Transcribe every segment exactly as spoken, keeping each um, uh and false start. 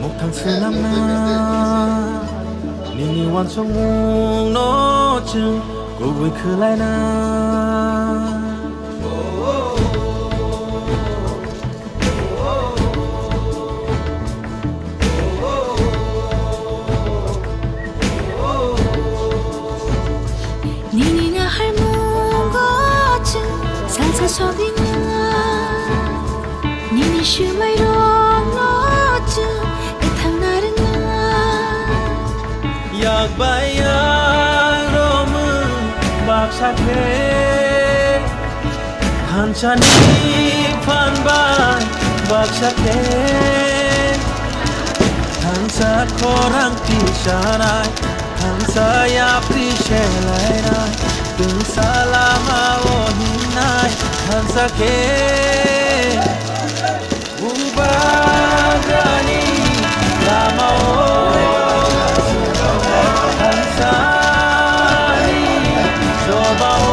Thang swnamna, nini uansukmungno chwng kubui khlaina. Nini naharmungo chwng salsa sogwina. Nini swmairokno chwng ethangna rwngna. Yak bai yak romwi baksa khe, thansani phan bai baksa khe, thansa khorang tisanai, thansa yapri selainai, twngsa lama o hingnai, thansa khe. Bubagrani lama o, thansani choba o,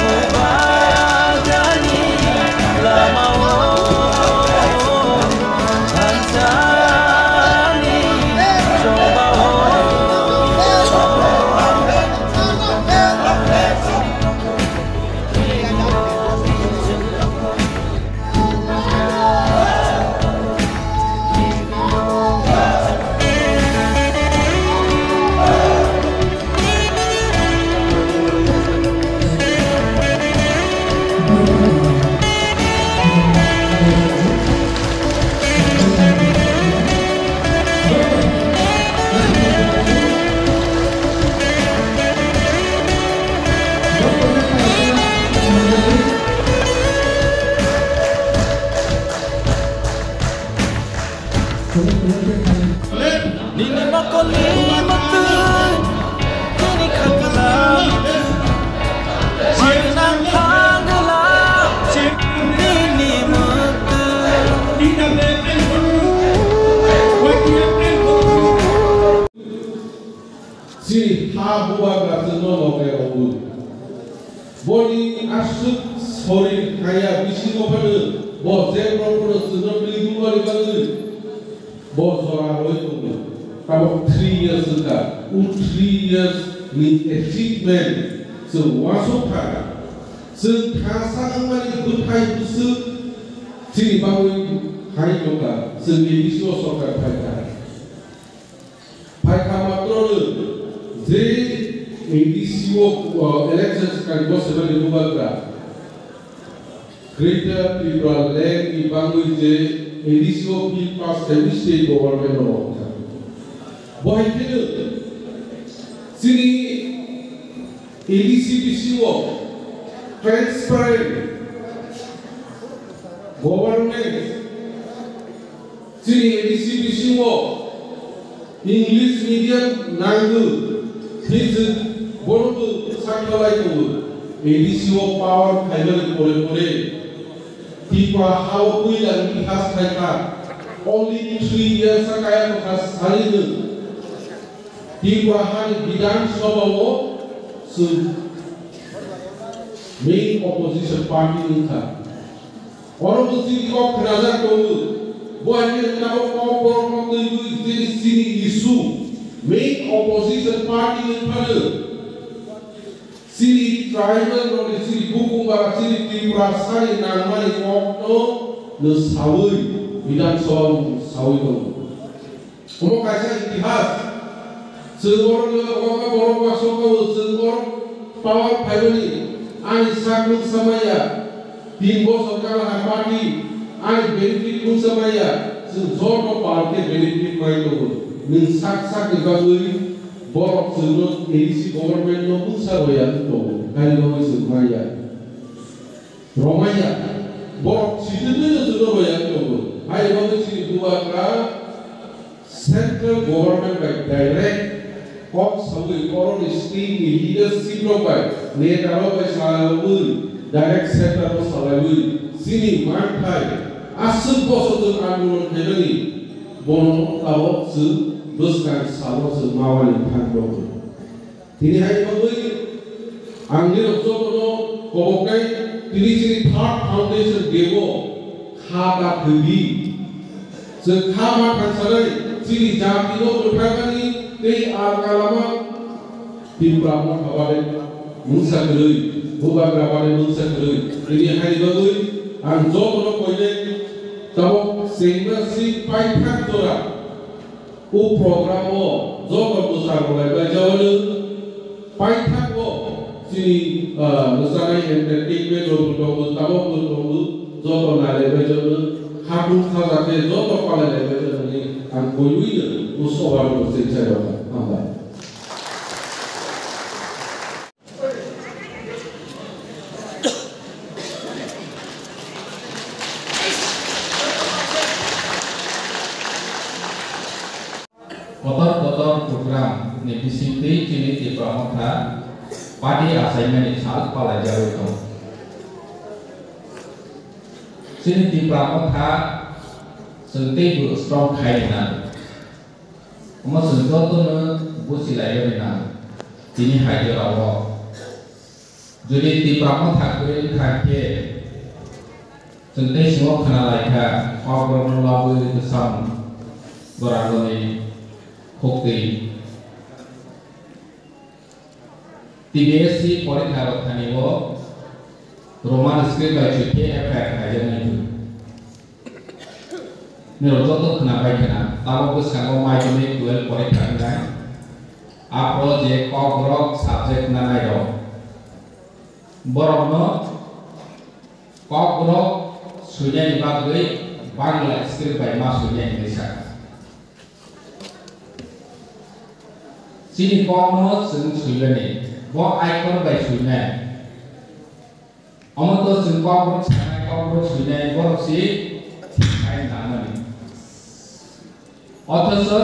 Bubagrani lama o, thansani choba o. Nini mokol ni mwktwi, nini khakla mwktwi, sirnang thangla nini mwktwi. Chini ha bubagra chwngno loge rwngwi. Boni aswk sorir kaya bisingo phano bo je rokno chwngno twi dulmani bagwi bo jora rwwi tongo. Tabok three years wngkha. O three years ni achievement chwng uansuk kha. Chwng kha sa wngmani bwthai bwswk chini bagwi hai tongkha. Chwng ni bisingo sorkar phaikha. Phaikha matrono je A D C o, uh, election swkang bo sebani bubagra Greater Tripura Land ni bangwi je A D C o bill pass khaimwi state government no wngkha. Bo hai kheno chini A D C bisingo transparent government Chini A D C bisingo English medium nango, hwnwi chwng bono bo sakhalai tongo. A D C o power phaimani pore pore Tripura hao puila itihas khaikha. Only three years a kaya tongkha salino Tripura hani Bidhan Sabha o chwng main opposition party wngkha. Oro bo chini kok khnajak tongo. Bo hai khe tabok kok borok no twiwi chini, chini issue, main opposition party ni phano chini tribal rokni, chini bukhuk bara, chini Tripura sani nangmani kok no, no sawi Bidhan Sabha o sawi tongo. Omo kaisa itihas. Chwng oro le kwbangma borok uansuk tongo, chwng oro power phaimani ani sak mungsa maya, tin bosor kala ha party ani benefit mungsa maya, chwng joto power khe benefit mai tongo. Nwng sak sak ni bagwi borok chwngno A D C government no mungsa roya wng tongo, haini bagwi chwng maya. Romaya, borok sitwtwi no chwngno roya wng tongo. Hai bagwi chini bubagra central government bai direct kok sawi, borokni state ni leadership rok bai, neta rok bai salaiwi, direct center o salaiwi, chini manthai aswk bosor chwng andolon khaimani, bono tabok chwng bwskang salo chwng mawani thang rwgo. Tini hai bagwi ang nirok jotono koboknai tini chini third foundation day o kha ta thwidi. Chwng kha ma thangsanai chini jati no mwthangmani tei alka lama Tipra Motha bade mungsa kwrwi, Bubagra bade mungsa kwrwi. Tini haini bagwi ang jotono koinai tabok chengma sing paithak jora o program o joto bwsarok lai bai jawano. Paithago chini, ah, mwchanai entertainment rok tongo, tabok rok tongo, joto nailaibai joto, hapung khaja khe joto palailaibai joto hinwi ang koiwi no o soba rok chengchai rok hambai. Kotor kotor program ni bisingtwi chini Tipra Motha party achaimani sal palaijagwi tongo. Chini Tipra Motha chwng teibo strong khai rwna, omo chwng jotono buchi lai rwna tini hai jorao. Jodi Tipra Motha kwrwi wngkha khe, chwng tei simo khna lai kha, Kokborokno labwi bwsang goraroni khuktwi. T B S C porikha rok thani o Roman script bai chwi khe F I R khaijaknai. Nirok joto khna bai khna, tabok bwskango madhyamik twelve porikha wngnai. Aphro je Kokborok subject nanai rok, borokno Kokborok swinani bagwi Bangla script bai ma swinai hinwi sakha. Chini kokno chwng swimani, bo aikhor bai swinai. Omo to chwng kokborok sanai, kokborok swinai, borok si thik khai nangmani. Othocho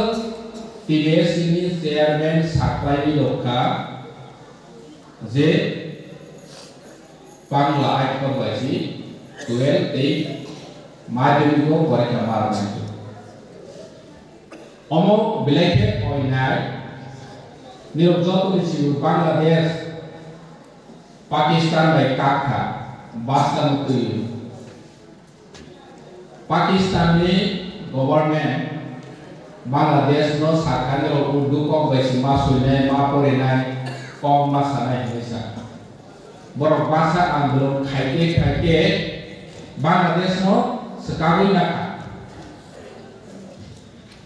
T B S C ni chairman saklaiwi rwkha je Bangla aikhor bai si twelve tei madhyamik o porikha ma rwnai. Omo belai khe koinai, nirok joto ni simi Bangladesh Pakistan bai kak kha, basta no twi. Pakistan ni government Bangladesh no sakha nirok Urdu kok bai se ma swinai, ma porinai, kok ma sanai hinwi sa. Borok basa andolon khaikhe khaikhe Bangladesh no swkagwi nakha.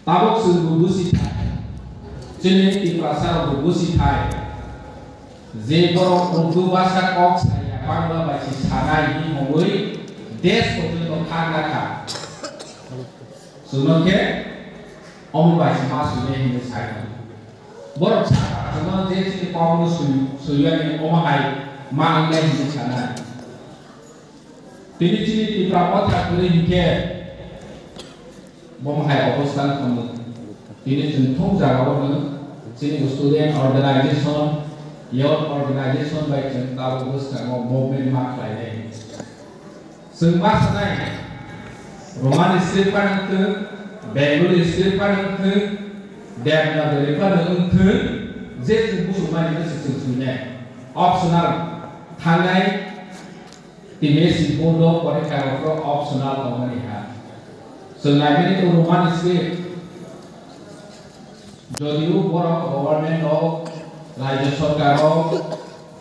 Tabok chwngbo busi thai, chini Tiprasa rokbo busi thai, je borok Urdu basa kok saya Bangla bai se sanai hinwi desh porjonto khak nakha. Chwngno khe omo bai se ma swinai hinwi sai. Borok sakha chwngno je chini kokno swi-, swiyani omo hai ma wngnai hinwi sanai. Tini chini Tipra Motha kwrwi hinkhe bo hai obostha wngkha. Tini chwng thung jagao no chini student organization, youth organization bai chwng tabuk bwskango movement ma khlainai. Chwng ma sanai, Roman script phano wngthwng, Bengali script phano wngthwng, Devanagari phano wngthwng, je chwng buchukmani no se chwng swinai. Optional thangnai. T B S C board o porikha rok optional tongmani ha. Chwng naimani tongo Roman script. Jodio borok government o, Rajya Sarkar o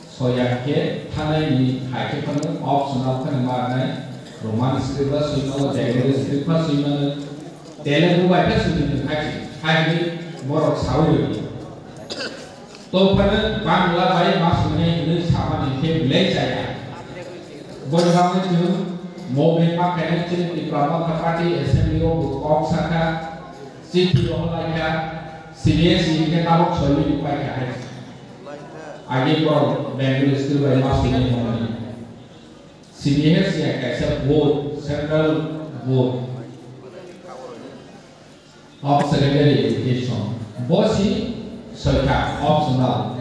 soya khe thanai ni hai khe phano optional phano ma rwnai. Roman script ba swi mano, Bengali script ba swi mano, Telugu bai khe swi mano hai se, hai hwnwi borok saui rwdi. To phano Bangla bai ma swinai hinwi samani khe belai chaya. Boni bagwi chwng movement ma khainai chini Tipra Motha Party Assembly o bo kok sakha, chithi rohorlaikha, C B S E khe tabok soiwi paikha hai. Age borok Bengali school bai ma swinai hwnwi. C B S E hai kaisa board, central board. Of Secondary Education. Bo si soikha optional.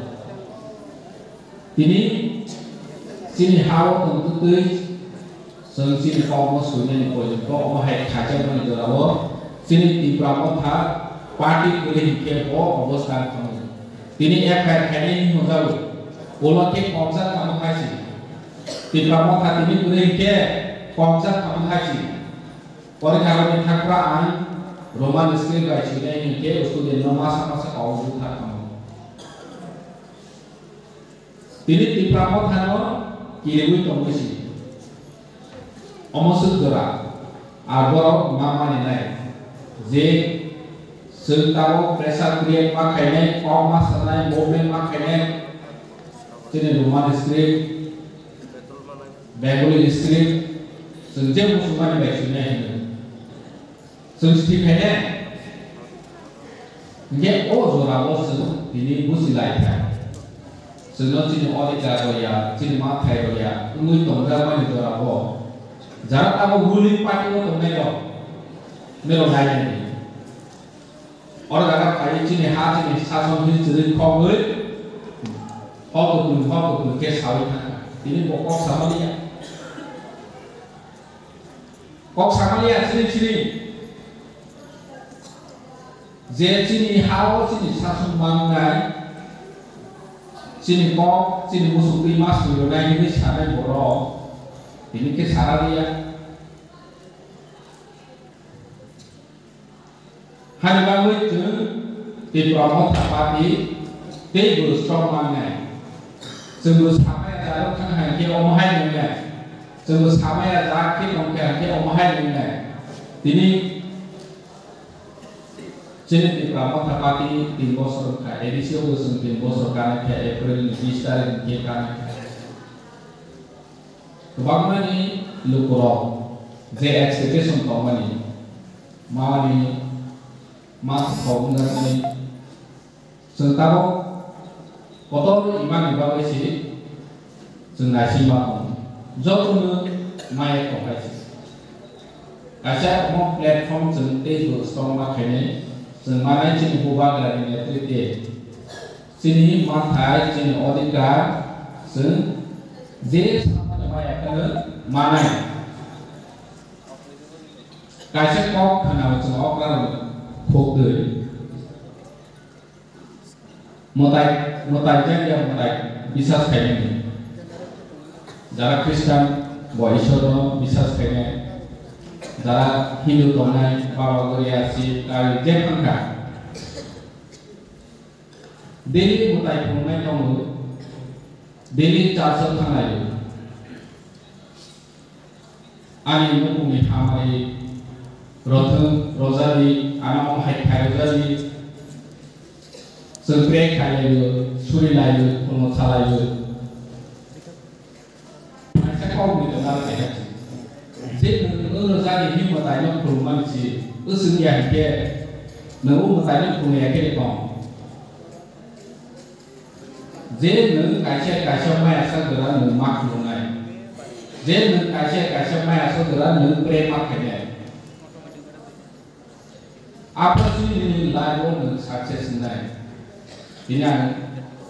Tini chini ha o tongtwtwi chwng chini kokno swinani porjonto omo hai khaijakmani jorao chini Tipra Motha party kwrwi hinkhe bo obostha wngkha. Tini F I R khainai hinwi hwnjago. Ulo khe kokjak tamo hai si. Tipra Motha tini kwrwi hinkhe kokjak tamo hai si. Porikha rokni thangphra ang Roman script bai swinai hinkhe student no masa masa kok butha thango. Tini Tipra Mothano kiriwi tongwi si. Omo swk jora, ar borok ma maninai je chwng tabuk pressure create ma khainai, kok ma sanai, movement ma khainai, chini Roman script, Bengali script, chwng je muchungmani bai swinai hino. Chwng sithik khainai. Hinkhe o jorao chwng tini buji lai kha. Chwngno chini odhikar rwya, chini mathai rwya, wngwi tongjakmani jorao. Jara tabuk ruling party o tongnai rok, mero nainani. Oro jaga phaiwi chini ha, chini sason history khogwi, hor kutung, hor kutung khe sawi thangkha. Tini bo kok samaliya. Kok samaliya chini chini. Je chini ha-o chini sason mangnai, chini kok, chini muchungtwi ma swirwnai hwnwi sanai borok, tini khe sana liya. Hani bagwi chwng Tipra Motha Party tei bo strong mangnai. Chwngbo samaya jaro thang hai khe omo hai nwngnai. Chwngbo samaya ja khe tong khe hai khe omo hai nwngnai. Tini chini Tipra Motha Party tin bosor wngkha, A D C o bo chwng tin bosor kanai kha, April ni bis tarikh ni khe kanai kha. Kwbangmani lukurok je expectation tongmani, mani ma thok wngjakmani, chwng tabuk kotor imani bagwi se chwng naisingma tongo. Jotono maya tongkha se. Kaisa omo platform chwng teibo strong ma khainai, chwng manai chini bubagrani netrite. Chini mathai, chini odhikar, chwng je samani maya kheno manai. Kaisa kok khwnao chwng okra rok khok twi. Mwtai, mwtai jang ya mwtai bisas khainani. Jara Khristan bo Ishwar no bisas khainai. Jara Hindu tongnai, Baba Goria, Shiv, Kali, je phangkha. Daily mwtai phunuknai tongo, daily church o thanglai o. Ani nukungni hamari rothwng rojadi, ano hai khai rojadi. Chwng pray khailai o, suri lai o, khulmo salai o. Kaisa kok ni gana kaiha si. Je nwng nwng rwjak ni himma taino khulumani si. Wswng ya hinkhe nwng o mwtaino khulum ya khe tong. Je nwng kaisa kaisa maya sa gwra nwng ma khulumnai. Je nwng kaisa kaisa maya sa gwra nwng pray ma khainai. Aphuru chini nini life o nwng success wngnai. Tini ang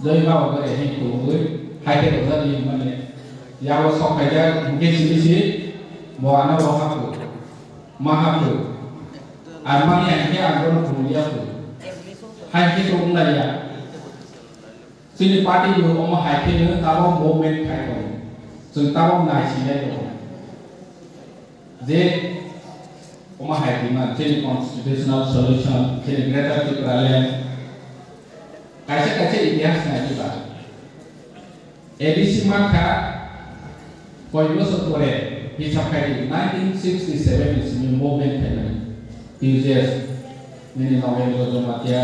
joi ma bo bai hai khulumwi hai khe rwjak ni mane yago sok khaijak hinkhe simi si bo ano bo haphu ma haphu. Ar mani ang khe ang bono khulum ya phu. Hai khe to wnglai ya. Chini party bo omo hai khe no tabok movement khai tongo. Chwng tabok nai sinai tongo. Je omo hai tongma chini constitutional solution, chini Greater Tipraland. Kaisa kaisa itihas nai diba. A D C mankha. Koi bosor pore hisab khai di, nineteen sixty seven ni simi movement khaimani. T J S, nini Nogendra Jamatia,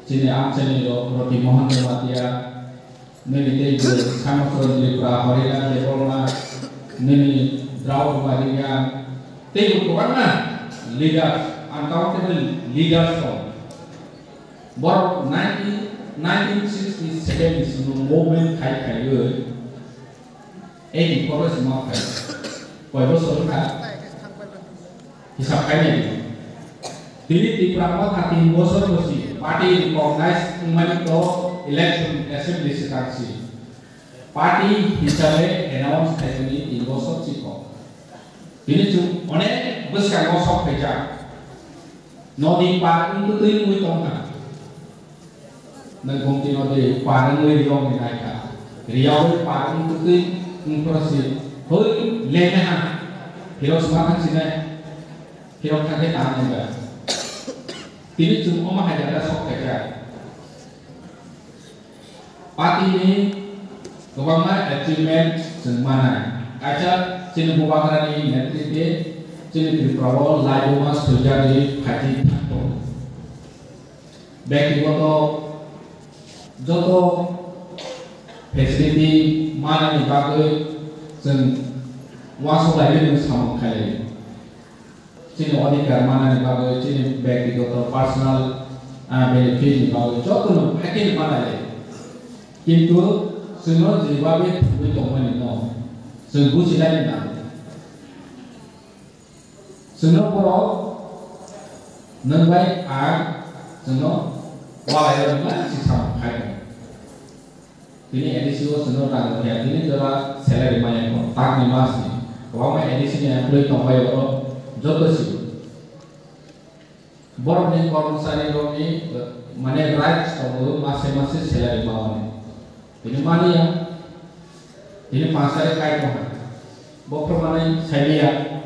chini amchaini Ro-, Roti Mohan Jamatia, nini tei bo Samacharan Tripura, Harinath Debbarma, nini Draupadi Murmu, tei bo kwbangma leaders, uncountable leaders tong. Borok nineteen, nineteen sixty seven ni simi movement khai khaiwi, eighty four o sima phai. Koi bosor wngkha? Hisab khainai. Tini Tipra Motha tin bosor bosi party recognize wngmani to election assembly swkang si. Party hisabe announce khaimani tin bosor si kok. Tini chwng onek bwskango sok phaijak. Nodi par wngtwi wngwi tongkha. Nwng gomti nodi par wngwi riyokni naikha. Riyaui par wngtwi wngphuru si hoi lengha. Phirok sma thang sinai. Phirok thang khe tang naiba. Tini chwng omo hai jagao sok phaikha. Party ni kwbangma achievement chwng manai. Kaisa chini Bubagra ni netritwe chini Tripura o laibuma swijak ri phaidi thang tongo. Byaktigoto joto facility manani bagwi chwng uansuk lainani samung khailai. Chini odhikar manani bagwi, chini byaktigoto personal, ah, benefit ni bagwi jotono haikhe manai. Kintu chwngno jeba be thangwi tongmani no chwng bujinani nango. Chwngno borok nwng bai ang chwngno walai rwna si samung khai tongo. Tini A D C o chwngno rang rwya, tini jora salary maya ko, takni masni. Kwbangma A D C ni employee tongbai oro joto si. Borokni kormosari rokni, eh, mane rights tongo, mase mase salary mawani. Tini maliya, tini pansari kai tongha. Bophro mane saibiya.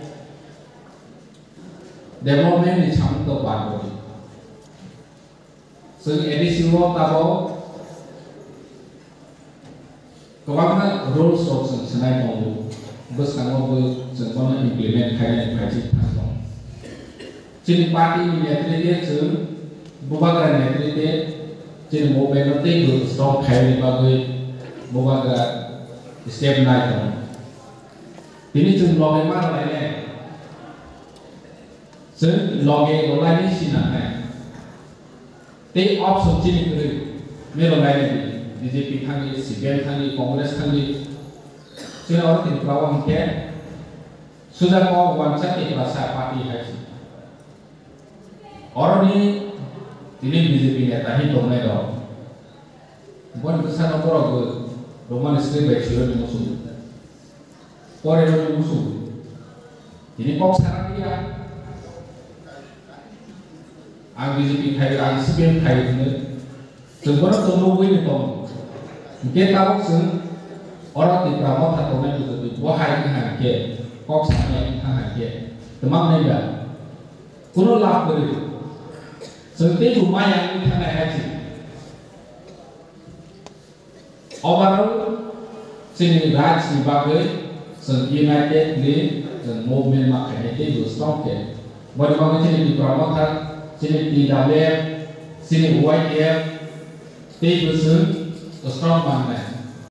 Development ni samung to bad bodi. Chwng A D C o tabok kwbangma rules rok chwng swnai tongo, bwskango bo chwng bono implement khainani phaising thang tongo. Chini party ni netritwe chwng Bubagra netritwe chini movement no teibo strong khainani bagwi Bubagra step nai tongo. Tini chwng loge ma rwlainai, chwng loge rwlainai sinanai. Tei option chini kwrwi, mero lainai di, B J P thangdi, C P M thangdi, Congress thangdi. Chini oro Tripura o hwnkhe suja kok wansa Tiprasa party hai se. Oroni tini B J P neta hi tongnai rok. Boni bwsano borok bo Roman script bai sironi muchungo. Pore roni muchungo. Tini kok sana dia. Ang B J P khai, ang C P M khai hwnwi. Chwng bono to nugwi ni tongo. Hwnkhe tabuk chwng oro Tipra motha tongnai bujagwi bo hai wngkha hwnkhe, kok sanai wngkha hwnkhe, twmang nai da? Kuno lab kwrwi. Chwng teibo maya wngwi thangnai hai se. Overall, chini rights ni bagwi chwng united ni chwng movement ma khainai teibo strong khe. Boni bagwi chini Tipra Motha, chini T W F, chini Y T F teibo chwng strong mangnai.